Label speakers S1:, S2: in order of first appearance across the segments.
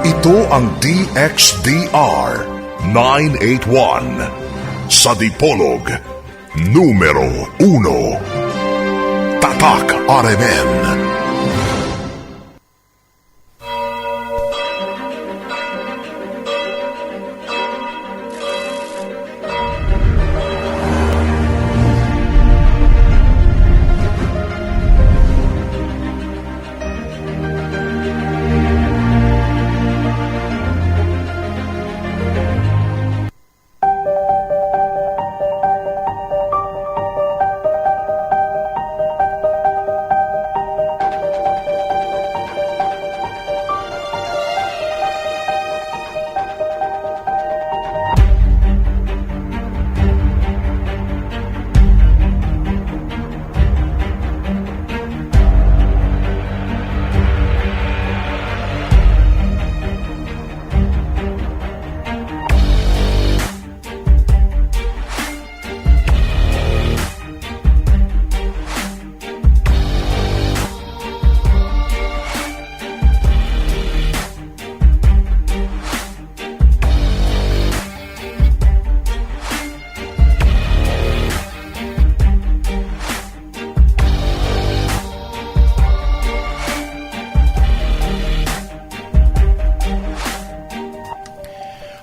S1: Ito ang DXDR 981 sa Dipolog, numero 1. Tatak RMN.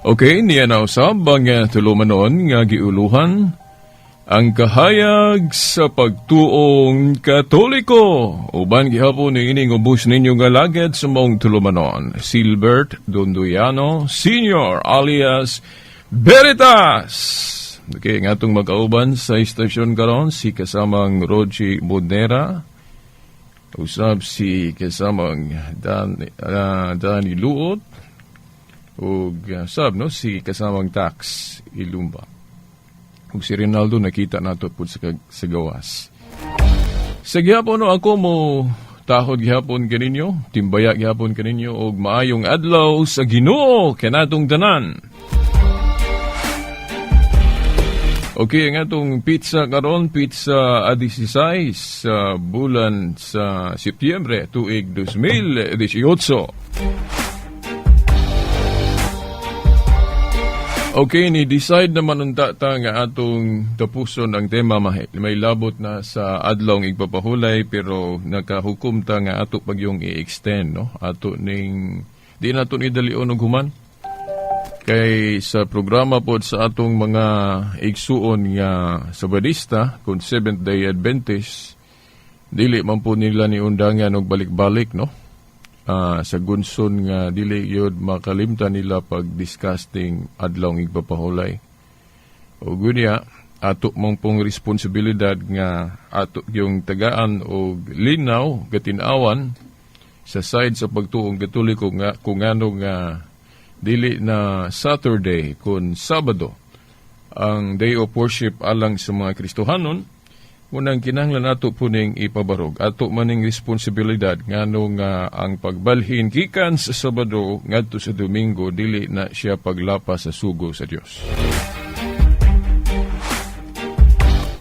S2: Okay, niya na usab ang tulumanon nga giuluhan ang kahayag sa pagtuong Katoliko. Uban gihapon ni ining ubos ninyo nga lagad sa maong tulumanon. Silbert Donduyano Sr. alias Veritas. Okay, nga atong magkauban sa istasyon karon si kasamang Rogie Bodnera, usab si kasamang Danny Luot, ug sab no si kasamang Tax Ilumba. Ug si Rinaldo nakita nato pud sa gawas. Sa gihapon no ako mo tahod gihapon kaninyo, timbaya gihapon kaninyo og maayong adlaw sa Ginoo kanatong tanan. Okay, ang atong pizza karon, pizza a 16 sa bulan sa Setyembre tuig 2018. Okay, ni decide naman unta ta nga atong tapuson ang tema may labot na sa adlong igpapahulay, pero nakahukom ta nga ato pag yung i-extend, no? Ato ning di nato ni dalion og human. Kay sa programa pod sa atong mga igsuon nga Sabadista kun Seventh Day Adventist, dili man po nila ni undangan og balik-balik, no? Sa gunson nga dili yun makalimtan nila pag-discuss ting adlong igpapahulay. O gunya, ato mong pong responsibilidad nga ato yung tagaan o linaw, katinawan sa side sa pagtuong Katoliko nga kung ano nga dili na Saturday kun Sabado ang day of worship alang sa mga Kristohanon. Unang kinahanglan ato po ning ipabarog. Ato maning responsibilidad ngano nga ang pagbalhin gikan sa Sabado ngadto sa Domingo dili na siya paglapas sa sugo sa Dios.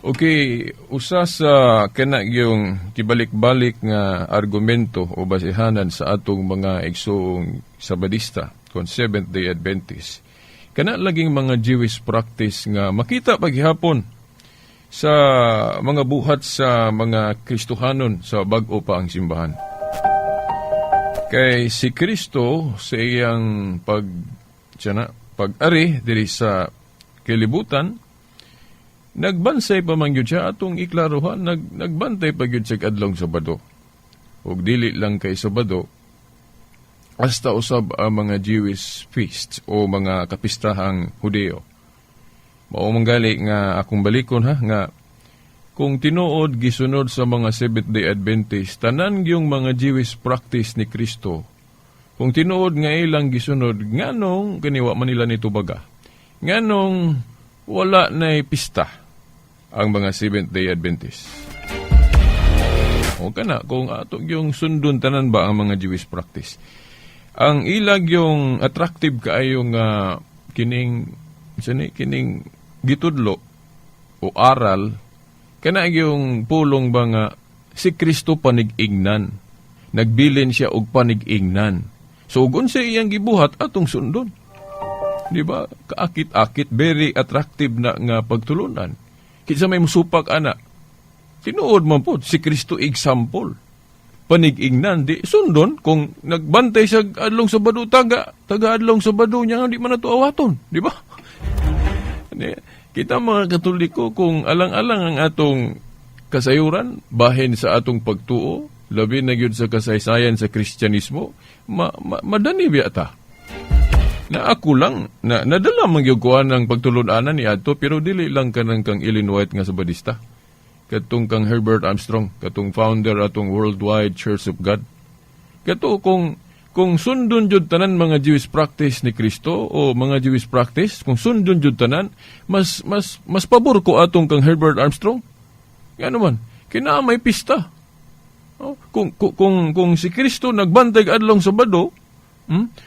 S2: Okay, usa sa kana yung kibalik-balik nga argumento o basihanan sa atong mga igsoong Sabadista kon Seventh Day Adventist. Kana laging mga Jewish practice nga makita paghihapon sa mga buhat sa mga Kristohanon sa bag-o pa ang simbahan. Kay si Kristo sa iyang pag-ari diri sa kalibutan, nagbansay pa man gyud siya atong iklaruhan, nagbantay pa gyud siya adlong Sabado. Ug dili lang kay Sabado, hasta usab ang mga Jewish feasts o mga kapistahang Hudeo. Mao man gali nga akong balikon ha, nga kung tinuod gisunod sa mga Seventh Day Adventist tanan gyung mga Jewish practice ni Kristo, kung tinuod nga ilang gisunod, nganong kaniwa man nila nito baga? Nganong wala na'y pista ang mga Seventh Day Adventist? O kana, kung ato yung sundon tanan ba ang mga Jewish practice. Ang ilag yung attractive kaayong kining sini kining gitudlo o aral kana yung pulong ba nga si Kristo panig-ingnan. Nagbilin siya og panig-ingnan. So kung sa iyang gibuhat, atong sundon. Di ba? Kaakit-akit, very attractive na nga pagtulunan. Kinsa may musupak ana? Tinuod man po, si Kristo example. Panig-ingnan, di sundon, kung nagbantay sa adlong Sabado, taga, taga adlong Sabado niya, di man nato awaton. Di ba? Di, kita mga Katoliko, kung alang-alang ang atong kasayuran, bahin sa atong pagtuo, labi na gyud sa kasaysayan sa Kristyanismo, madani biya ta. Na ako lang, na, nadala man gyud ko ang pagtulun-anan ni adto, pero dili lang kanang kang Ellen White nga Sabadista. Katong kang Herbert Armstrong, katong founder atong Worldwide Church of God. Kato kung sundon jud tanan mga Jewish practice ni Kristo o mga Jewish practice, kung sundon jud tanan, mas pabor ko atong kang Herbert Armstrong. Ngano man, kina may pista. Oh, kung si Kristo nagbantay adlong Sabado,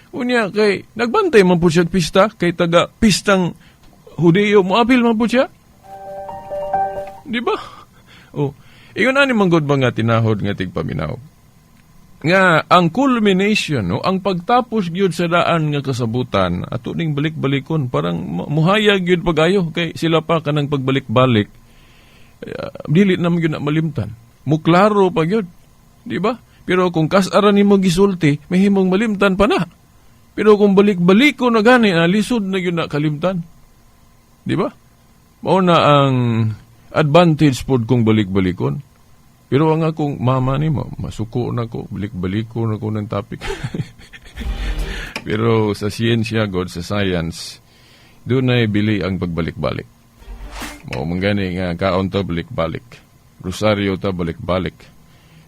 S2: unya kay nagbantay man po siya pista kay taga pistang Hudiyo, moapil man po siya. Di ba? Oh, ingon ani man gud mga tinahod nga tigpaminaw. Nga ang culmination, no, ang pagtapos gyud sa daan nga kasabutan, ato ning balik-balikon, parang muhayag gyud pagayo kay sila pa kanang pagbalik-balik. Dili na man gyud na malimtan. Muklaro pa gyud. Di ba? Pero kung kas-aran nimo gisulti, mahimong malimtan pa na. Pero kung balik-baliko na gani, na lisod na gyud na kalimtan. Di ba? Mao na ang advantage pod kung balik-balikon. Pero ang akong mama ni mo, masuko na ko, balik-baliko na ko ng topic. Pero sa siyensya, God, sa science, dunay bili ang pagbalik-balik. Mao man gani nga kaon ta balik-balik. Rosaryo ta balik-balik.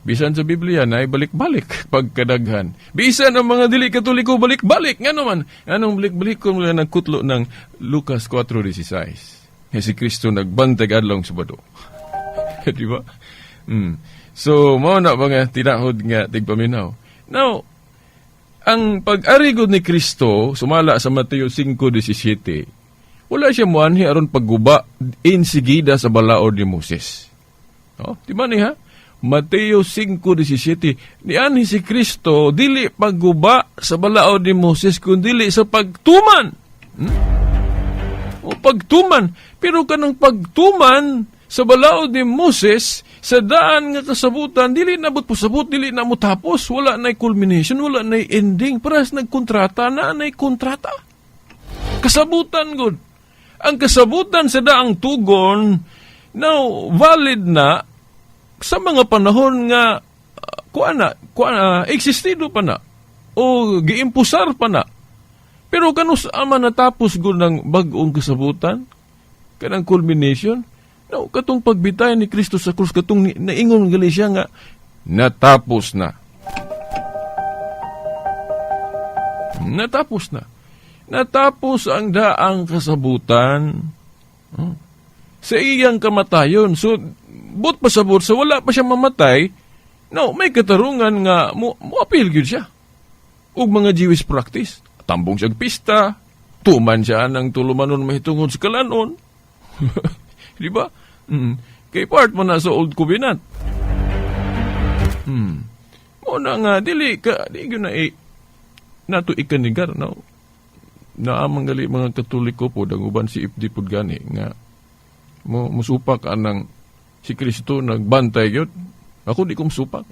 S2: Bisan sa Biblia na balik-balik pagkadaghan. Bisan ang mga dili Katoliko balik-balik. Ngano man? Anong balik-balik ko mula nagkutlo ng Lucas 4:16. Nga si Kristo nagbantay adlong Sabado. Di ba? So, mao na mga tinahod nga tigpaminaw. Now, ang pag-arigod ni Kristo, sumala sa Mateo 5:17, wala siya muanhi aron pagguba insigida sa balaod ni Moses. Oh, di ba niya? Mateo 5:17, nianhi si Kristo dili pagguba sa balaod ni Moses kun dili sa pagtuman. O pagtuman, pero kanang pagtuman sa balaod ni Moses sa daan nga kasabutan dili na but pasabot, dili na mo tapos, wala na culmination, wala na ending, parehas nagkontrata na nay kontrata. Kasabutan gud. Ang kasabutan sa daang tugon now valid na sa mga panahon nga kuan na existido pa na o giimpusar pa na. Pero kanus ama natapos gud ng bag-ong kasabutan, kanang culmination, no, katong pagbitay ni Kristo sa krus, katong naingon gali siya nga natapos na. Natapos na. Natapos ang daang kasabutan. Sa iyang kamatayon. So, but pasabot, sa wala pa siya mamatay, no, may katarungan nga mo appeal gyud siya. Ug mga Jewish practice. Tambong siya pista, tuman siya ng tulumanon mahitungod sa kalanon. Di ba? Kay part mo na sa Old Covenant. Mo na nga, dili ka, di gyud na nato ikanigar, no? Naamang gali mga Katoliko po, ang uban si Ifdi pod gani, nga mo musupak anang si Kristo nagbantay gyud. Ako di ko musupak.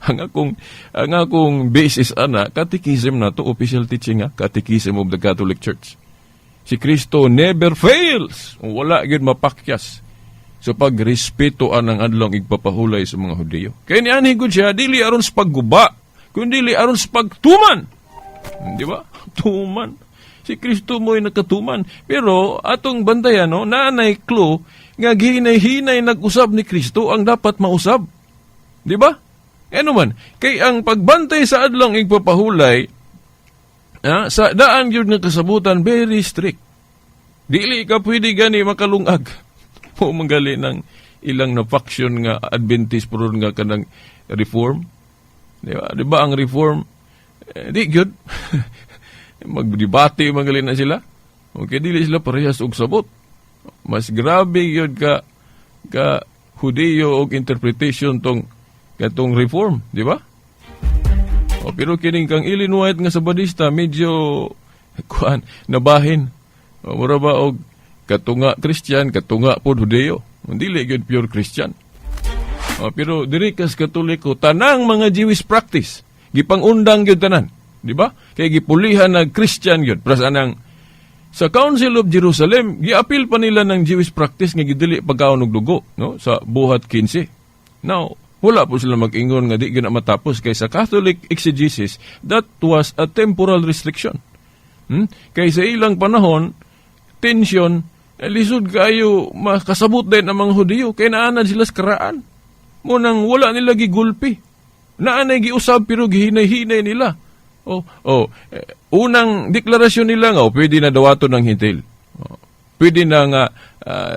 S2: Ang akong basis ana, catechism na to, official teaching nga, Catechism of the Catholic Church. Si Kristo never fails. Wala gyud mapakyas sa pagrespeto anang adlong igpapahulay sa mga Hudiyo. Kaya nianhi gud siya, dili aron sa pagguba, kundi aron sa pagtuman. Di ba? Tuman. Si Kristo mo'y nakatuman. Pero atong bantayan, no, naanay clue nga gihinay-hinay nag-usab ni Kristo ang dapat mausab. Di ba? Ano man, kay ang pagbantay sa adlong igpapahulay, sa daan gyud nga kasabutan, very strict. Dili ka pwede gani makalungag. Mo manggali ng ilang na faction nga Adventist pero nga kanang reform. Di ba? Di ba ang reform? Di gyud. Magdebate manggali na sila. Okay, dili sila parehas og sabot. Mas grabe gyud ka Hudiyo og interpretation tong katong reform, di ba? O, pero kining kang Ellen White nga Sabadista medyo kuan nabahin. O, mura ba og katunga Christian, katunga pod Hudeyo. Dili gyud pure Christian. O, pero diri kas Katoliko tanang mga Jewish practice gipangundang gyud tanan, di ba? Kay gipulihan nag Christian gyud. Pras anang sa Council of Jerusalem, giapil pa nila ng Jewish practice nga gidili pagkaon og dugo, no? Sa Buhat 15. Now, wala po sila mag-ingon nga di gyud na matapos kay sa Catholic exegesis, that was a temporal restriction. Kay sa ilang panahon, tension, lisod kayo makasabot din ang mga Hudiyo kay naanad sila sa karaan. Munang wala nila gigulpi. Naanay giusab pero gihinay-hinay nila. Oh, unang deklarasyon nila nga, oh, pwede na dawaton ng Hentil. Oh, pwede na nga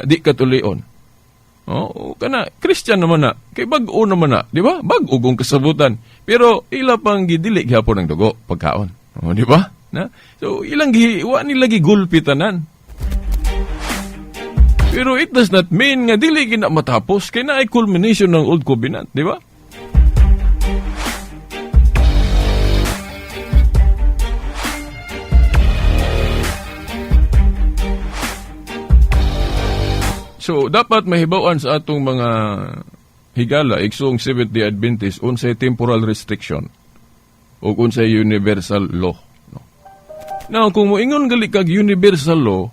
S2: di katulion. Oh, kana Christian naman na, kay bag-o naman na, di ba? Bag-o kung kasabutan. Pero ila pang gidili gihapon ng dugo pagkaon. Oh, di ba? Na? So ilang gi wa nila gigulpi tanan. Pero it does not mean nga dili gina matapos kay naay culmination ng Old Covenant, di ba? So, dapat mahibawan sa atong mga higala, igsoong Seventh-day Adventist, unsay temporal restriction o unsay universal law. No? Now, kung moingon gali kag universal law,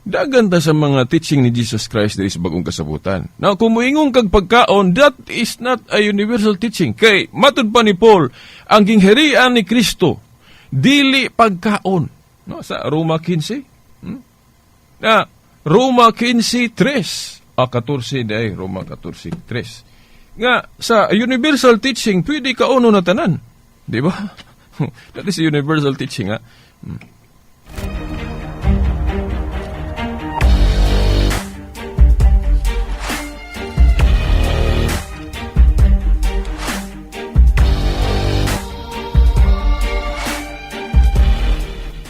S2: dagan ta sa mga teaching ni Jesus Christ diri sa Bagong Kasabutan. Now, kung moingon kag pagkaon, that is not a universal teaching. Kay, matud pa ni Paul, ang gingharian ni Kristo, dili pagkaon. No, sa Roma 15. Na, Roma 15:3. Ah, 14 day, Roma 14:3. Nga, sa universal teaching, pwede kauno na tanan. Di ba? That is universal teaching, ha?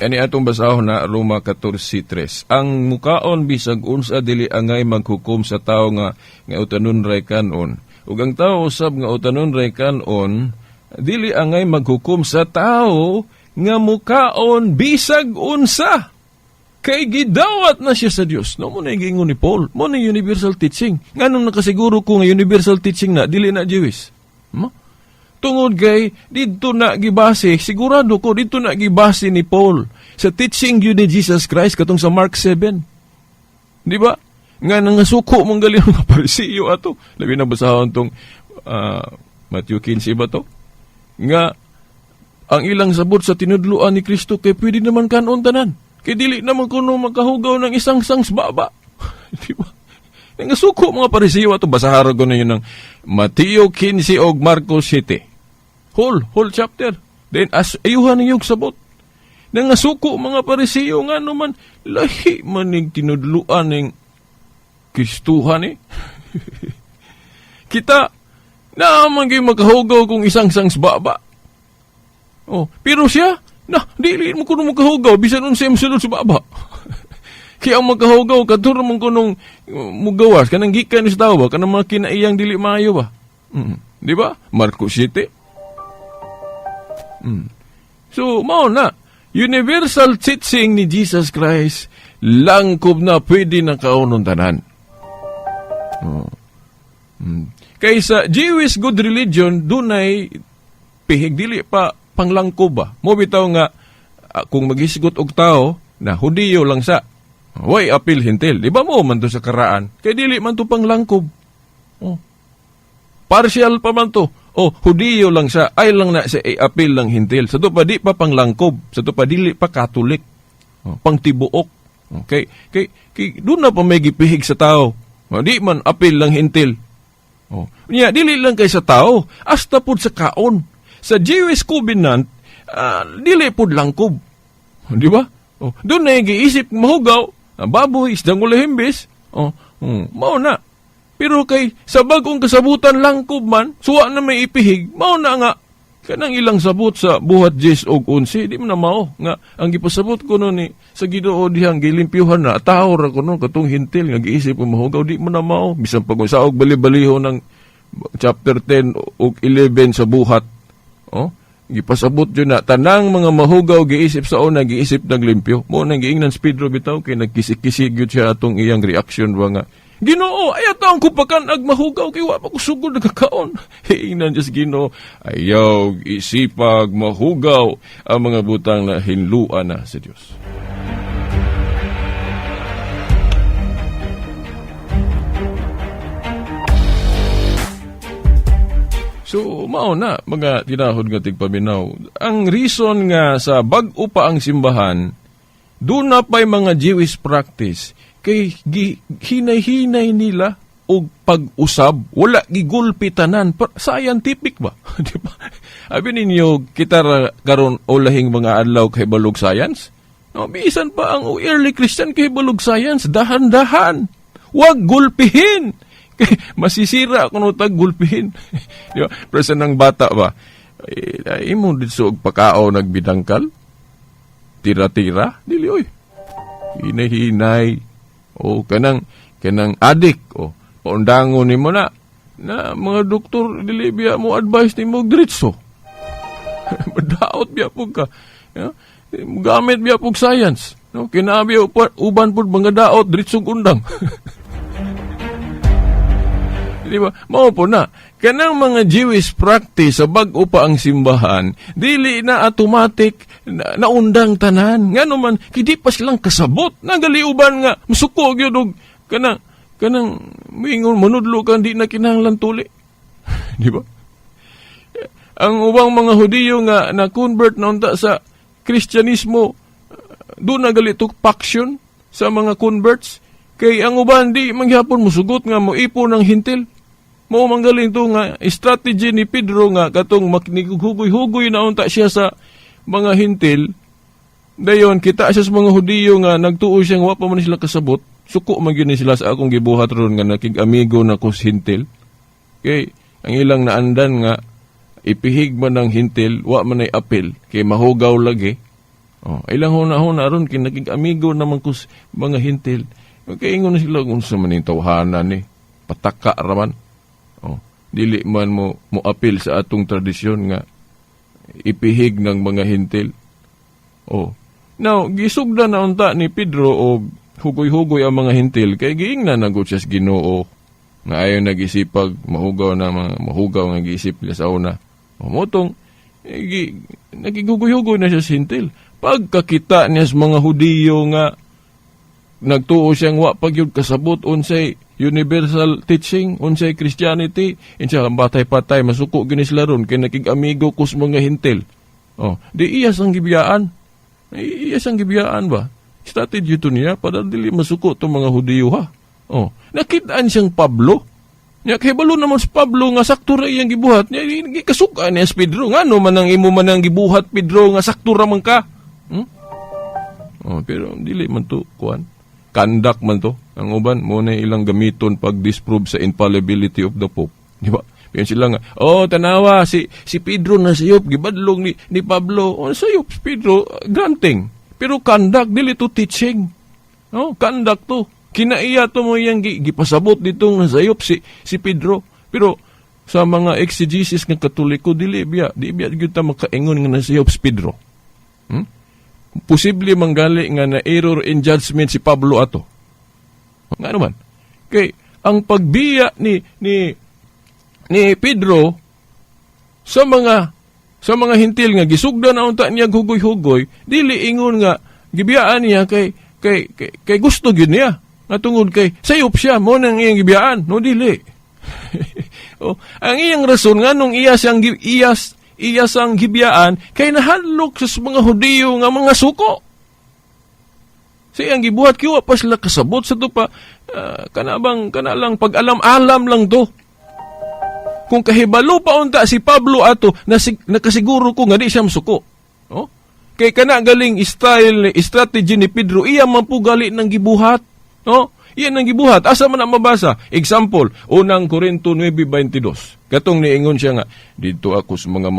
S2: Ani atong basahon na Roma 14:3. Ang mukaon bisag unsa dili angay maghukom sa tawo nga nga utanon ray kanon. Ug ang tawo usab nga utanon ray kanon dili angay maghukom sa tawo nga mukaon bisag unsa. Kay gidawat na siya sa Dios. No mo na giingon ni Paul. Mo na universal teaching. Nganong nakasiguro ko nga universal teaching na dili na Jewish. Mo? Tungod kay didto na gibase, sigurado ko didto na gibase ni Paul sa teaching yun ni Jesus Christ katong sa Mark 7. Di ba? Nga nangasuko mong galing mga Parisiyo ato. Labi na basahon tong Matthew 15 ba to? Nga ang ilang sabot sa tinudluan ni Kristo kay pwede naman kanon tanan. Kay dili naman kuno makahugaw ng isang sangs baba. Di ba? Nangasuko mga Parisiyo ato. Basahara ko na yun ng Mateo 15 og Marcos 7. Whole chapter. Then, as ayuhan ninyo sabot. Nangasuko mga Parisiyo nga naman, lahi manig tinudluan ng Kristuhan eh. Kita, naman kayo makahugaw kung isang sangs baba. Oh, pero siya, na, dili mo kuno makahugaw, bisan unsa imong sulod sa baba. Kaya ang makahugaw, kadto man kunong mugawas, kanang gikan ni sa tawo ba, kanang mga kinaiyang dili maayo ba. Di ba? Marcos 7. So, mao na. Universal teaching ni Jesus Christ, langkob na pwede na kaonon tanan. Oh. Kaysa Jewish good religion, dunay pihig dili pa panglangkob ba. Mo bitaw nga, kung maghisgot og tao, na Hudiyo lang sa, way apil Hentil. Di ba mo man to sa karaan? Kay dili man to panglangkob. Oh. Partial pa man to. Oh, Hudiyo lang sa, ay lang na sa apil lang Hentil. Sa to pa di pa panglangkob. Sa to pa dili pa Katolik. Oh, pangtibuok. Okay. Kay doon na pa may gipihig sa tao. Oh, di man apil lang Hentil. Oh. Nya, dili lang kay sa tao, hasta pud sa kaon. Sa Jewish covenant, dili pud langkob. Oh, di ba? Oh, doon na giisip mahugaw, baboy, isdang ulahimbis. Oh, mao na. Pero kay sa bagong kasabutan langkob man, suwa na may ipihig, mao na nga kanang ilang sabot sa Buhat 10 og 11, di man na mao nga ang gipasabot ko no ni sa Ginoo dihang gilimpyuhan na tao ra kuno katong Hentil nga giisip ko mahugaw, di man na mao bisan pag usaog bali-baliho ng chapter 10 og 11 sa Buhat. Oh, Gipasabot yun na tanang mga mahugaw giisip sa una, giisip naglimpyo. Mo nang giingnan si Pedro bitaw kay nagkisik-kisig yun siya atong iyang reaction ba nga, "Ginoo, ay ato ang kupakan ag mahugaw kay wa pa ko sugod nagkakaon." Hiingnan Diyos Ginoo, ayaw isipag mahugaw ang mga butang na hinluan na sa Dios. So, mao na, mga tinahod nga tigpaminaw. Ang reason nga sa bag-o pa ang simbahan, doon na pa'y mga Jewish practice, kay hinay-hinay nila og pag-usab, wala gigulpi tanan. Scientific ba? Di ba? Abi ninyo, kita ra karon ulahing mga adlaw kay balog science? No, bisan pa ang early Christian kay balog science, dahan-dahan. Wag gulpihin. Kay masisira kung tag gulpihin. Di ba? Pero sa nang bata ba, eh, imo dito og pakao nagbidangkal? Tira-tira? Dili oy. Hinay-hinay. O kanang kanang adik o paundangon nimo na na mga doktor dili biya mo advice nimo og diretso. Madaot biya pug ka. Yeah? Gamit biya pug science. No, kinabi uban pud mga daot diretsong undang. Di ba? Mao po na. Kanang mga Jewish practice sa bag-o pa ang simbahan, dili na automatic na, naundang tanan. Ngano man, kay di pa silang kasabot. Nagaliuban nga, musuko gyud og kanang kanang mingon manudlo kan di na kinahanglan tuli. Di ba? Ang ubang mga Hudiyo nga na-convert na unta sa Kristyanismo, doon na gali to faction sa mga converts. Kay ang uban di mangyapon musugot nga moipo ng hintil. Mao manggaling to nga strategy ni Pedro nga katong makniguhugoy-hugoy na unta siya sa mga hintil. Dayon kita siya sa mga Hudiyo nga nagtuo siya nga wa pa man sila kasabot. Suko man gyud ni sila sa akong gibuhat ron nga nakig-amigo na ko sa hintil. Kay ang ilang naandan nga ipihig man ang hintil, wa man ay apil kay mahugaw lagi. Oh, ilang huna-huna ron kay nakig-amigo naman ko sa mga hintil. Kay ingon na sila kung sa man yung tawhana ni pataka raman. Oh, dili man mo apil sa atong tradisyon nga ipihig ng mga hintil. Oh. Now, gisugda na unta ni Pedro og hugoy-hugoy ang mga hintil kay giingnan na gud siya sa Ginoo nga ayaw nag-isipag mahugaw na mga mahugaw nga giisip niya sa una. O motong nagigugoy-hugoy na siya sa hintil. Pagkakita niya sa mga Hudiyo nga nagtuo siyang wa pa gyud kasabot unsay universal teaching, unsay Christianity, insa ang batay-patay masuko gini sila ron kay nakig-amigo ko sa mga hintil. Oh, di iyas ang gibiyaan. Iyas ang gibiyaan ba? Strategy to niya para dili masuko tong mga Hudiyo ha. Oh, nakitaan siyang Pablo. Nya kay balo naman si Pablo nga sakto ra iyang gibuhat. Nya gikasuka niya si Pedro. Ngano man ang imo man ang gibuhat Pedro nga sakto ra man ka? Hmm? Oh, pero dili man to kuan. Kandak man to. Ang uban mo na ilang gamiton pag disprove sa infallibility of the Pope. Di ba? Piyon sila nga, oh, tanawa, si Pedro na sayop, gibadlong ni Pablo. Oh, sayop, si Pedro, granting. Pero kandak, dili to teaching. No, kandak to. Kinaiya to mo iyang gipasabot ditong nasayop si Pedro. Pero sa mga exegesis nga Katoliko, dili biya, di biya gyud ta makaingon nga nasayop si Pedro. Posible manggali nga na error in judgment si Pablo ato. Nga naman. Kay ang pagbiya ni Pedro sa mga hintil nga gisugdan na unta niya hugoy-hugoy, dili ingon nga gibiyaan niya kay gusto gyud niya. Nga tungod kay sayop siya mo nang iyang gibiyaan, no dili. Oh, ang iyang rason nganong iya siyang iyas iya sang gibiyaan kay nahadlok sa mga Hudiyo nga mga suko. Sa iyang gibuhat kay wa pa sila kasabot sa to pa, kana bang kana lang pag-alam-alam lang to. Kung kahibalo pa unta si Pablo ato, nakasiguro ko nga di siya masuko. No? Kay kana galing style, strategy ni Pedro, iya man po gali ng gibuhat. No? Iya nang gibuhat. Asa man ang mabasa? Example, unang Korinto 9:22. Katong niingon siya nga, dito ako sa mga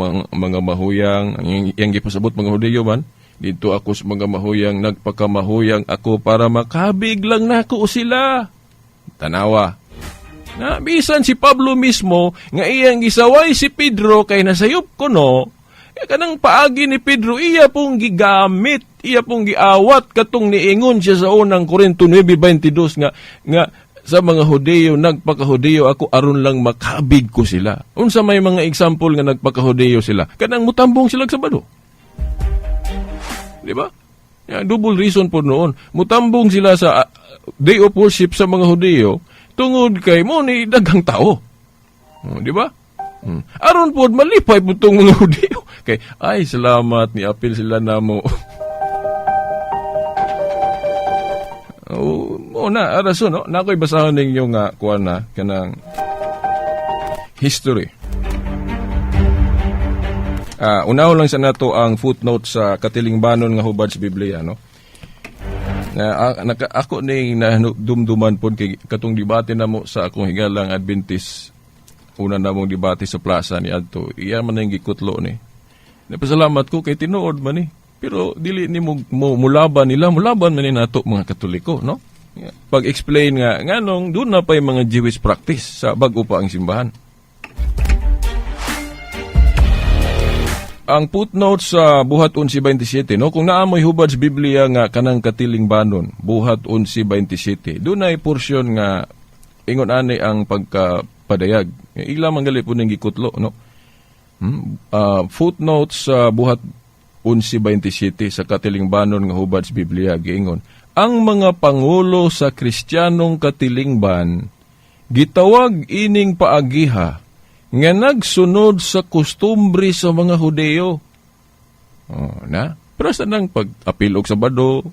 S2: mahuyang, ang iyang gipasabot mga Hudiyo man, dito ako sa mga mahuyang, nagpakamahuyang ako para makabig lang nako sila. Tanawa. Na bisan si Pablo mismo nga iyang gisaway si Pedro kay nasayop kuno, Kanang paagi ni Pedro, iya pong gigamit, iya pong giawat katong niingon siya sa Unang Korinto 9:22 nga sa mga Hudeyo, nagpakahudeyo ako aron lang makabig ko sila. Unsa may mga example nga nagpakahudeyo sila? Kanang mutambong sila sa Sabado. Di ba? Yeah, double reason po noon. Mutambong sila sa day of worship sa mga Hudeyo tungod kay mo ni daghang tao. Oh, di ba? Aron pod malipay po tong mga Hudeyo. Kay ay, salamat ni apil sila namo. Oh, mo na arason, no. Na ako'y basahon ninyo nga kuan na kanang history. Unahon lang sa nato ang footnote sa katilingbanon nga hubad sa Biblia, no. Na ako ning nadumduman pod kay katong debate namo sa akong higalang Adventist, una namong debate sa plaza ni adto, iya man ang gikutlo ni. Napasalamat ko kay tinuod man ni. Pero dili ni mo mulaban nila, mulaban man ni nato mga Katoliko, no? Pag-explain nga nganong doon na pa'y mga Jewish practice sa bag-o pa ang simbahan. Ang footnote sa Buhat 11:27, no? Kung naa mo'y hubad sa Biblia nga kanang katilingbanon, Buhat 11:27, doon ay portion nga ingon ani ang pagkapadayag. Ila man gali po ning gikutlo, no? Footnote sa Buhat 11:27 sa katilingbanon nga hubad sa Biblia giingon, ang mga pangulo sa Kristiyanong katilingban gitawag ining paagiha nga nagsunod sa kustumbre sa mga Hudeyo. Oh, na? Pero sa nang pag-apil og Sabado,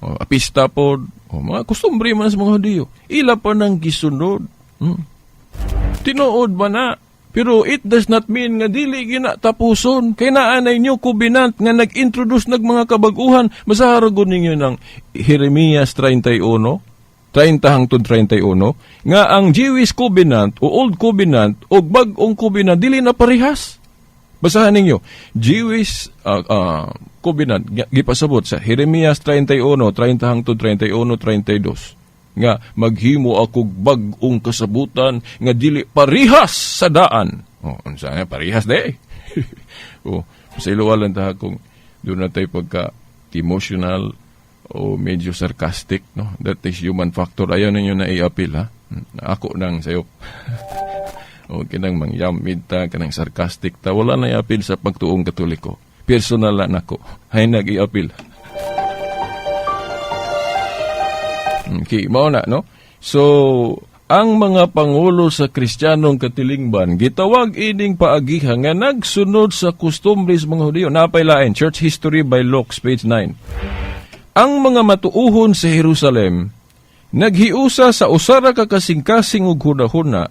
S2: oh, apista pod, oh, mga kustumbre man sa mga Hudeyo. Ila pa nang gisunod. Tinuod ba na? Pero it does not mean nga dili gina tapuson. Kay naa na inyo covenant nga nag-introduce nag mga kabag-uhan. Masaharagon ninyo ng Jeremias 31, 30 hangtod 31, nga ang Jewish covenant o Old Covenant o bag-ong covenant dili na parehas. Basahan ninyo, Jewish covenant gipasabot sa Jeremias 31, 30 hangtod 31, 32, nga maghimo akog bag-ong kasabutan nga dili parehas sa daan. Oh, unsa nga parehas de? Oh, pasayloan ta kung doon na tayo pagka emotional o medyo sarcastic, no? That is human factor. Ayaw ninyo na i-appeal, ha? Ako nang sayop. O kinang mangyamid ta, kanang sarcastic ta, wala na i-appeal sa pagtuong Katoliko. Personal na nako. Hay nag-i-appeal. Okay, mao na, no? So, ang mga pangulo sa Kristiyanong katilingban gitawag ining paagiha nga nagsunod sa kustumbre sa mga Hudiyo. Napay lain, Church History by Locke, page 9. Ang mga matuuhon sa Jerusalem naghiusa sa usara ka kasing-kasing ug hunahuna.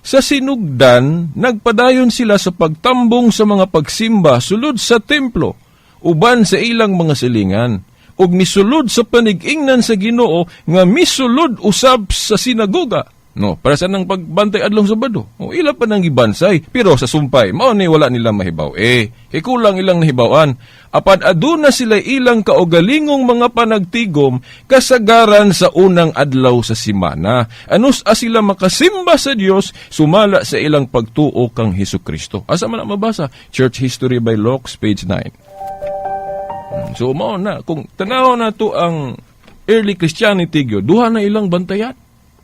S2: Sa sinugdan, nagpadayon sila sa pagtambong sa mga pagsimba sulod sa templo, uban sa ilang mga silingan, ug misulod sa panig-ingnan sa Ginoo nga misulod usab sa sinagoga. No, para sa nang pagbantay adlong Sabado. O, ila pa nang gibansay, pero sa sumpay, mao ni wala nila mahibaw. Kay kulang ilang nahibawan. Apan aduna sila ilang kaugalingong mga panagtigom kasagaran sa unang adlaw sa simana. Anus a sila makasimba sa Dios sumala sa ilang pagtuo kang Hesus Kristo. Asa man na mabasa? Church History by Locke, page 9. So mao na kung tanaw na to ang early Christianity gyud, duha na ilang bantayan.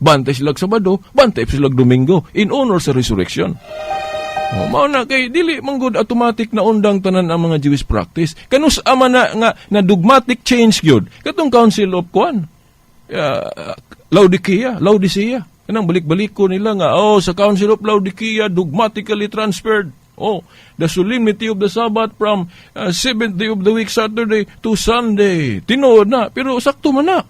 S2: Bantay sila Sabado, bantay sila Domingo in honor sa resurrection. Oh, mao na kay dili man gud automatic na undang tanan ang mga Jewish practice. Kanus ama na nga na dogmatic change gyud katong Council of Kuan, Laodicea. Kanang balik-balik ko nila nga, oh, sa Council of Laodicea dogmatically transferred. Oh, the solemnity of the Sabbath from seventh day of the week, Saturday, to Sunday. Tinuod na, pero sakto man na.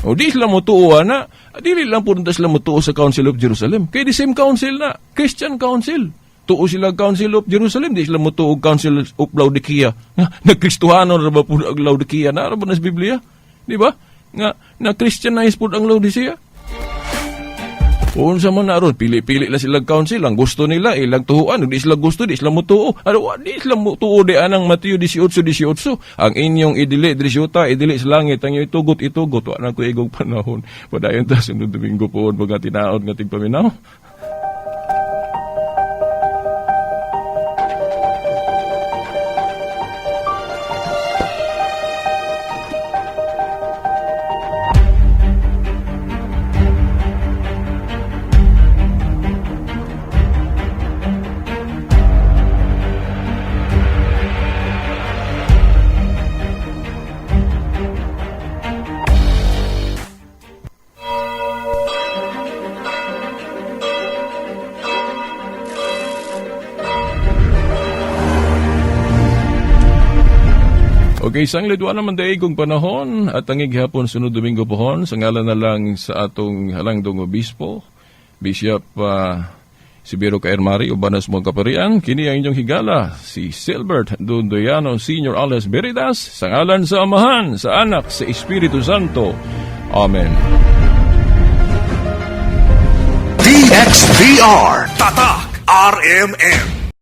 S2: O di sila motuo na, dili lang po sila motuo sa Council of Jerusalem. Kay the same council na, Christian Council. Tuo sila Council of Jerusalem, di sila motuo Council of Laodicea. Nga, nagkristuhano na ba po ang Laodicea? Naara ba na sa Biblia? Di ba? Nga, na-Christianize po ang Laodicea. Unsa man na ron, pili-pili lang sila council, ang gusto nila, ilang tuhuan, di sila gusto, di sila mutuo. Ano, di sila mutuo di anang Mateo 18:18. Ang inyong idili, diri syuta, idili sa langit, ang inyong itugot, itugot. Wa na ko igong panahon. Padayon ta, sunod Domingo po, mga tinaod nga tigpaminaw. Okay, sanglid wa naman daigong panahon at ang gihapon sunod Domingo pohon sa ngalan na lang sa atong halangdong obispo, Bishop Sibiro Kaermari, uban sa mga kaparian, kini ang inyong higala, si Silbert Dundoyano Senior alias Veritas, sa ngalan sa Amahan, sa Anak, sa Espiritu Santo. Amen.
S1: DXDR. Tatak RMN.